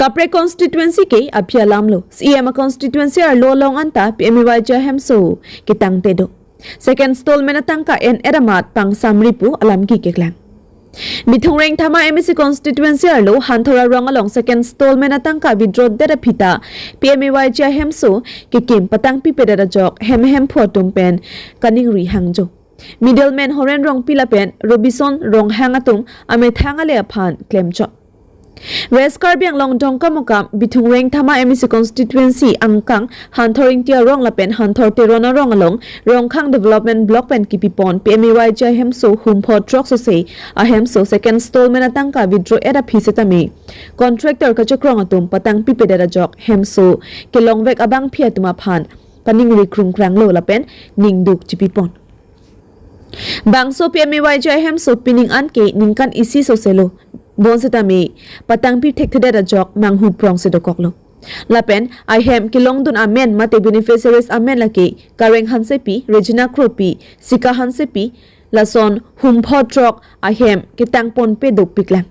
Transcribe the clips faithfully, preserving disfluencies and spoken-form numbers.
Kaprek constituency ke aphi alamlo. C E M a constituency arlo along anta P M A Y G I hemso ketangte do. Second installment atangka en-et amat pangsamri pu alam keklang. Bithung Rengthama M A C constituency arlo Hanthor arong along second installment atangka withdraw det aphi ta P M A Y G I hemso kekim patangpipedet ajok hem hemphu atum pen kaningri hangjo. Middleman Horen Rongpi lapen Robison Ronghang atum amethang ale aphan klemchot. West Karbi Anglong Dongkamukam Bithung Rengthama M A C constituency angkang Hanthor Ingti arong lapen Hanthor Teron arong along Rongkhang Development Block pen kipipon P M A Y G I hemso humpho throk sose ahemso second installment atangka withdraw et aphi setame contractor kachokrong atum patangpipedet ajok hemso kelongvek abangpi atum aphan kaningri krungkranglo lapen ningduk chipipon. Bangso P M A Y G I hemso pining an ke ningkan isi soselo. Bonsetame patangpi thekthedet ajok manghu prong si dokoklo. Lapen ahem kelongdun amen mate beneficiaries amen lake Kareng Hansepi, Regina Kropi, Sika Hansepi, lason humpho throk ahem ketangponpe dopiklang.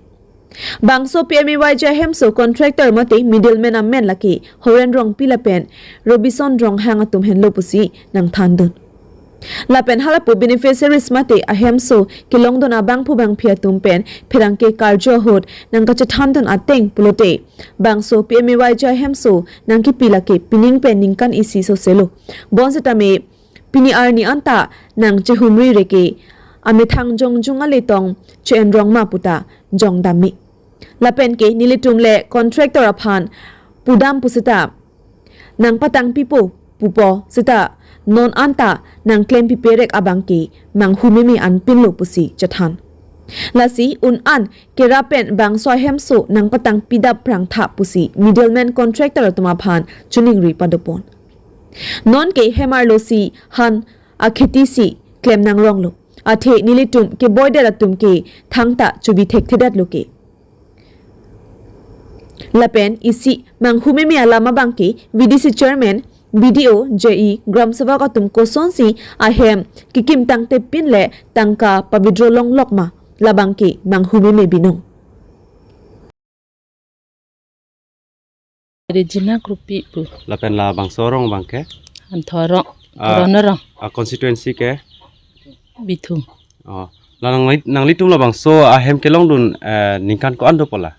Bangso P M A Y G I hemso contractor mate middleman amen lake Horen Rongpi lapen Robison Ronghang atum henlo pusi nangthandun. Lapen halapu beneficiaries mate ahemso kelongdun abangphu bangpi atum pen pherangke karju ahut nangkachethandun ateng pulote bangso P M A Y G I hemso nangkipi lake pining pen ningkan isi soselo. Bonsetame pini arni anta nangchehumri reke amethang jongjung aletong che-enrong ma puta jongdam me. Lapen ke nelitum le contractor aphan pudam pusita nangpatangpipo pupo sita non anta nangklempiperek abang ke manghu meme anpinlo pusi chethan. Lasi un an kerap pen bangso ahemso nangpatangpidap prangtha pusi middleman contractor atum aphan choningri padopon. Non ke hem arlo si han akheti si klem nangronglo. Athe nelitum keboidet atum ke thangta chobi thekthedetlo ke. Lapen isi manghu meme alam abang ke V D C chairman, B D O, J E, Gram Sevak atum kosonsi ahem kekim tangtepin le tangka pa-withdraw longlok ma, labang ke manghu meme binong. Regina Kropi pu. Lapen labangso arong abang ke? Hanthor arong. Ah, Teron arong. Ah, constituency ke? Bithung. Oh, la nangli, nanglitum labangso ahem kelongdun, eh, ningkan ko-an dopo la?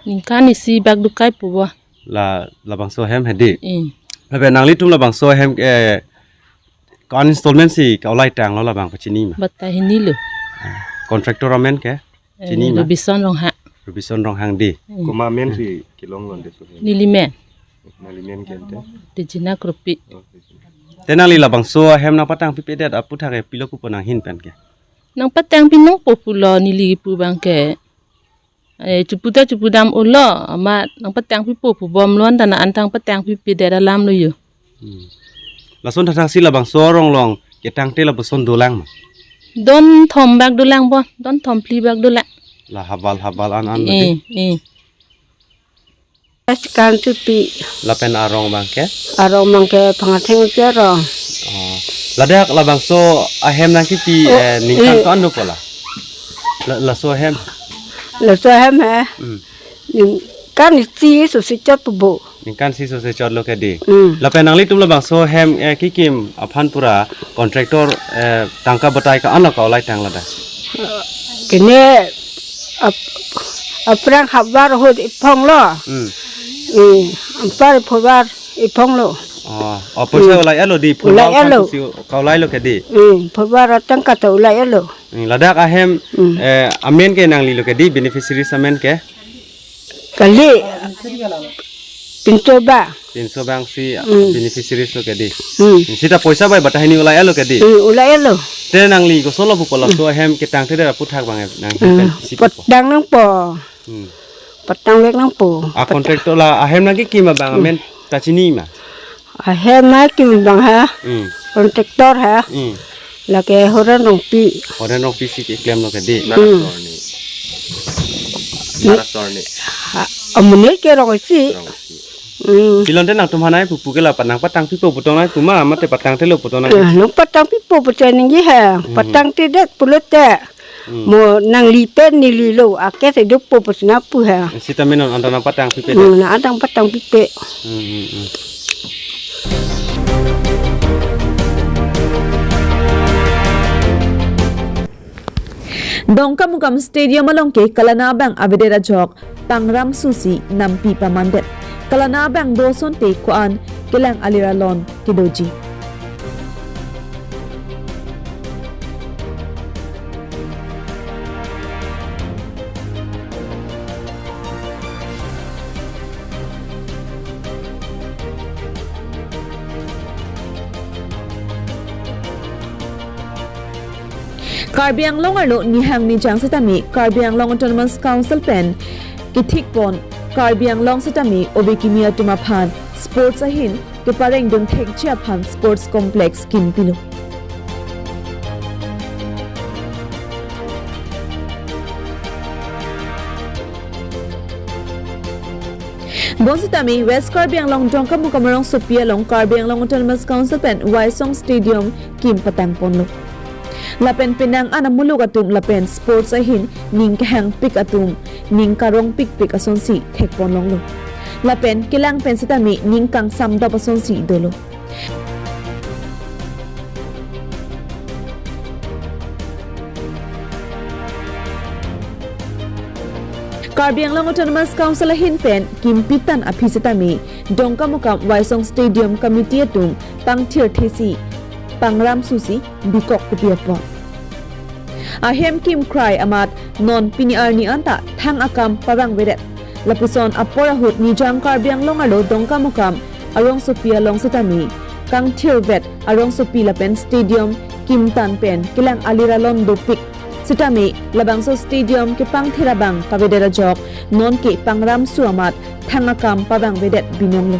Ningkan isi bak dokai pubo. La, labangso ahem hedi? Hmm. Lapen nanglitum labangso ahem, eh, ko-an installment si ka-ulai tanglo labang pachini ma? Batai hini lo. Ah, contractor amen ke? Eh, chini ma? Robison Ronghang. Robison Ronghang di. Hmm. Komat amen si kelong londe so. Nelimen. Nelimen ke ante? Regina Kropi. Oh, Regina. Te nangli labangso ahem nangpatangpipedet aputhak ke pilo pupo nanghin pen ke? Nangpatangpi nangpo pulo neli pu abang ke. Eh, chepu ta chepudam ulo, amat nangpatangpipo pubomlo anta na antang patangpipedet alamlo yo. Hmm. Lason thakthaksi labangso arong along ketangte lapuson dolang ma? Don thom bak dolang bo, don thom phli bak dolang. La habal habal an an mati? Eh, eh. Kan chupi. Lapen arong abang ke? Arong abang ke Phangathengpi arong. Oh. Ladak labangso ahem nangkipi, oh, eh, ningkan eh, ko-an dopo la? La, laso ahem? Laso ahem he? Hmm. Ningkan isi sose chot pubo. Ningkan isi sose chotlo ke di. Hmm. Lapen nanglitum labangso ahem, eh, kekim aphan pura contractor, eh, tangka batai ko-an lo ka-ulai tang ladak? Kene ap-, aphrang havar ahut iphonglo. Hmm. Hmm. Anpar phovar iphonglo. Oh, oh, poisa, hmm, ulai-etlo di, phovar, ulai-etlo, aphan pusi ka-ulailo ke di. Hmm. Phovar atangka ta ulai-etlo. Hmm. Ladak ahem, hmm, eh, amen ke nanglilo ke di, beneficiaries amen ke? Kali. Pinso abang. Pinso abang si, hmm, beneficiaries lo ke di. Hmm. Sita poisa bai batai hini ulai-etlo ke di. Hmm, ulai-etlo. Te nangli kosonlo pupo laso ahem ketangtedet aputhak abang nang, hmm, pen isi pupo. Patang nangpo. Hmm. Patangvek nangpo. Ah, contractor la ahem nangkekim abang, hmm, amen ta chini ma? Ahem nangkekim abang ha. Hmm. Contractor ha. Hmm. Lake Horen Rongpi. Horen Rongpi si keklemlo ke di. Hmm. Nara Sorni. Nara Sorni. Ha, amonit ke Rongsi. Rongsi. Hmm. Pilon te nangtum hanai pupu ke la pa nangpatangpipo pu tong nai pu ma, mate patangtelo pu tong nai? Eh, nangpatangpipo pu te ningje ha. Hmm. Patangtedet pulote. Hmm. Mo nangli pen nelilo, ake se dopo pusna pu ha. Sitame non anta nangpatang pipe. Hmm, na anta nangpatang pipe. Hmm, hmm, hmm. Dongkamukam Stadium along ke kalana abang avedet ajok pangram susi nampi pamandet. Kalana abang do asonte ko-an kelang alir alon kedoji. Karbi Anglong arlo nihang nijang sitame Karbi Anglong Autonomous Council pen kethikpon Karbi Anglong sitame ove kimi atum aphan sports ahin keparengdun thekji aphan sports complex kimpilo. Bonsitame West Karbi Anglong Dongkamukam arongsopi along Karbi Anglong Autonomous Council pen Waisong Stadium kim patangponlo. Lapen penang an amuluk atum lapen sports ahin ning kehangpik atum ning karongpikpik asonsi thekponlonglo. Lapen kelang pen sitame ning kangsamdop asonsi dolo. Karbi Anglong Autonomous Council ahin pen kimpitan aphi sitame Dongkamukam Waisong Stadium Committee atum pangthir thesi pangram susi bikok kopi apot. Ahem kimkrai amat non pini arni anta thang akam pavangvedet. Lapuson apor ahut nijang Karbi Anglong arlo Dongkamukam arongsopi along sitame kangthirvet arongsopi lapen stadium kimtan pen kelang alir alon dopik sitame labangso stadium kepangthir abang pavedet ajok nonke pangram su amat thang akam pavangvedet binonglo.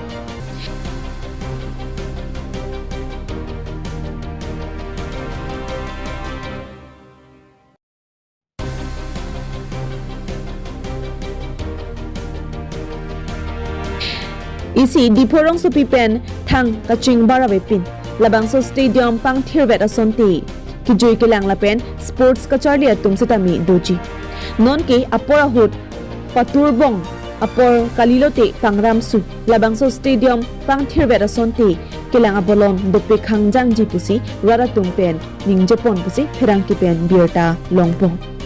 Isi Diphu rongsopi pen thang kachingbar avepin labangso stadium pangthirvet asonte kejui kelang lapen sports kacharli atum sitame doji. Nonke apor ahut paturbong apor kalilote pangram su labangso stadium pangthirvet asonte kelang abolon dopik hangjangji pusi rat atum pen ningjepon pusi pherangke pen birta longpon.